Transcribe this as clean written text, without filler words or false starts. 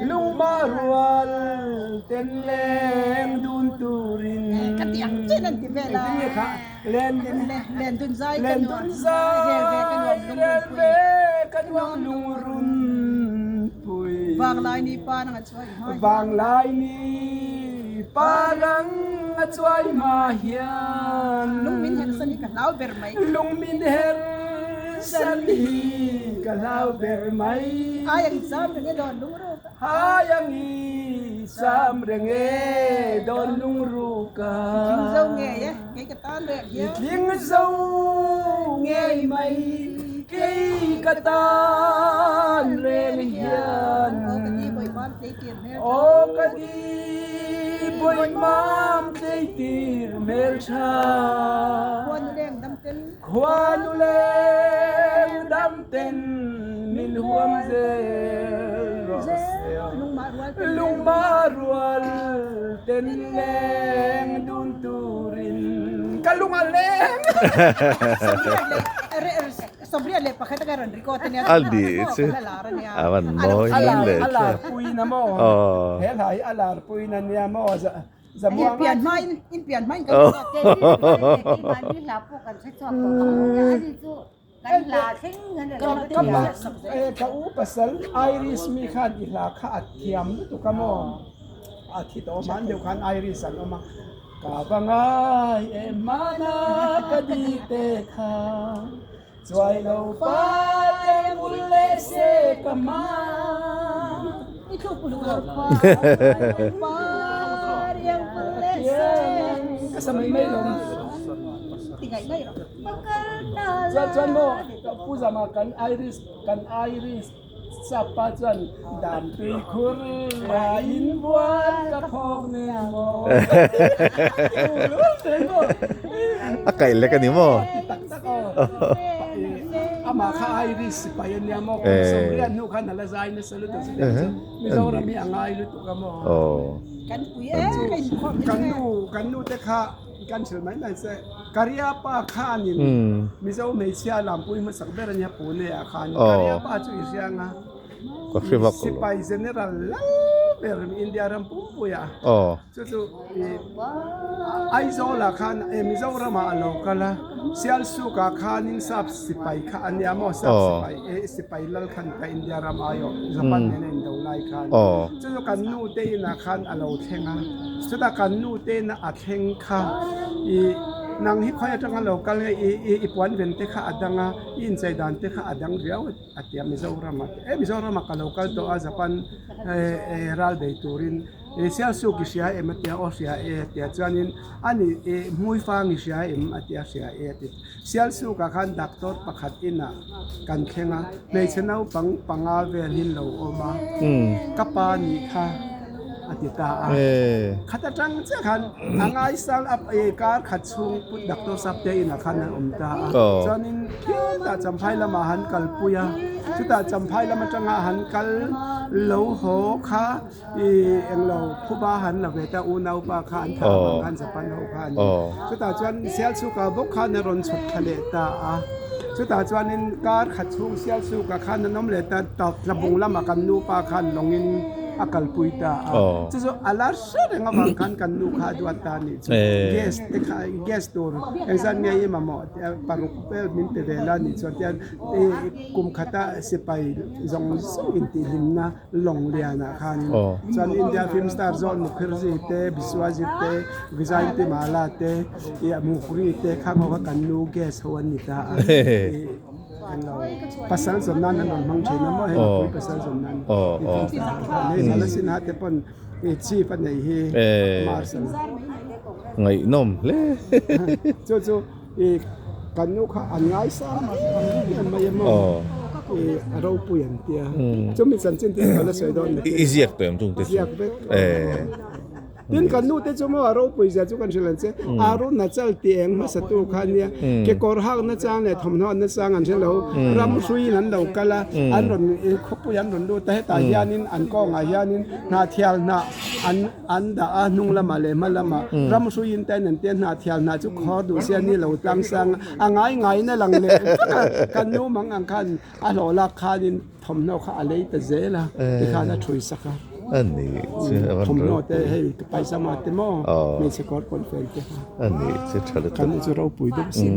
Lungmah rual ten leng dun turin Ka ti ang chen an ti vel a. Engtin nge kha len Len dun zai ka len nuam dun zai rel ve ka nuam rel lungrun ve ka nuam lungrun pui Vanglai ni pa nang a chuai hma hian Vanglai ni pa nang a chuai hma hian Lung min her san hi ka hlau ber mai. Lung min her san hi ka hlau ber mai. Ai ang i cham reng e dawn lungruk a. Ai ang i cham reng e dawn lungruk a. I tling zo ngei e, kei ka tan reng hian. I tling zo ngei mai, kei ka tan reng hian. Aw ka di bawi mam tleitir hmel tha. Aw ka di bawi mam tleitir hmel tha. Khua nu leng dam ten. Khua nu leng dam ten min huam zel rawh se. Lungmah rual ten leng dun turin ka lung a leng. A ni chu a van mawi hlum leh A lar puiin a maw? He hla hi a lar puiin a nia maw? Zamuang pian hmain in pian hmain kan Ka u pasal Irish mi khan i hla kha a thiam lutuk a maw? A thi tawh hman deuh khan Irish an awm a, ka va ngai em hmana ka di te kha chuai lo pa te bul leh se ka hma. I thluk uluk lo par iang bul leh se. Ka sa mai mai lo. Ti ngaih ngaih rawh. Chuan chuan maw Pu Zama kan Irish kan Irish sap pa chuan dan tui khur la in bual ka phawk nen maw A kaih lek a ni maw? Ti tak tak aw. Amah kha Irish sipai a nia maw kum sawmriat hnu khan a la zai nasa lutuk chu Mizoram hi a ngai lutuk a maw. Kan pui em ka inkhawm hi Kan nu kan nu te kha Kan hrilh mai mai che. Kariapa khanin Mizo hmeichhia lampui hmasak ber a nia Pune ah khan. Kariapa chu i hriang a. Sipai General lal ber India ram pumpui ah. Chu chu Aizawl ah khan Mizoram ah a lo kal a. Sialsuk ah khanin sap sipai kha a nia maw sap sipai sipai lal khan ka India ram aiawh Japan nena indo lai khan. Chu chu kan nu te inah khan a lo thleng a. Chutah kan nu te inah a thleng kha i nang hi khawi atanga lo kal nge i i i puan ven te kha a dang a i inchei dan te kha a dang riau a ti a Mizoram ah e Mizoram ah ka lo kal tawh a Japan eh ral bei turin i Sialsuk i hria em a tia aw hria e a tia chuanin ani i hmuifang i hria em a tia hria e a ti Sialsuk ah khan doctor pakhat inah kan thleng a hmeichhe naupang panga vel hi lo awm a ka pa nih kha. a ti ta a. Khat atang chiah khan a ngaisang a kar khat chhung put doctor sap te inah khan an awm ta a. Chuanin khitah Champhai lamah han kalpui a, chutah Champhai lam atanga han kal lo haw kha ih englo phuba han la ve ta unaupa kha an thlah avang khan Japan ho kha a ni. Chutah chuan Sialsukah bawk khan a rawn chhuk thla leh ta a. Chutah chuanin kar khat chhung Sialsukah khan an awm leh ta, Tlabung lamah kan nupa khan lawngin a kalpui ta a. Chu chu a la hre reng avang khan kan nu kha a duat ta a nih chu. Gas te kha gas tur engzat nge i mamawh paruk vel min pe ve la nih chuan tian kum khata sipai zawng zawng intihhlimna lawng lianah khan chuan India film star John Mukherjee te Biswajit te Vijay Mala te Mukri te khang ho kha kan nu gas ho an ni ta a. Pasal zawm nan an rawn hmang thin a maw hei mipui pasal zawm nan hei Lala Sinha te pawn chief a nei hi Marshal Ngaihnawm hle. Chu chu i kan nu kha an ngaisang em em mai a maw i a ropui an tia chumi chanchin te chu ka la sawi dawn I ziak tawh em chung te chu ziak vek. Tin kan nu te chu maw a ropui zia chu kan hrilh ang che. Arunachal tih eng hmasa tu kha ania. Kekawr hak na chang leh thawmhnaw na chang an hre lo. Ram hruiin an lo kal a, an rawn khawpui an rawn lut a, hetah hianin an kawngah hianin hnahthial hnah an an dah a, hnung lamah leh hma lamah ram hruiin te an an tia hnahthial hnah chu khawr duh sia ni lo tlang sang a, a ngai ngaiin a lang leh vek a. Kan nu mang ang khan A hlawh lak khanin thawmhnaw kha a lei ta zel a, tikhan a thui sak a. A ni chu a van Thawmhnaw te hei paisama te maw hmeichhe kawr pawn fel te kha. A ni chu tha lutuk. Kan chu ropui deuh sin.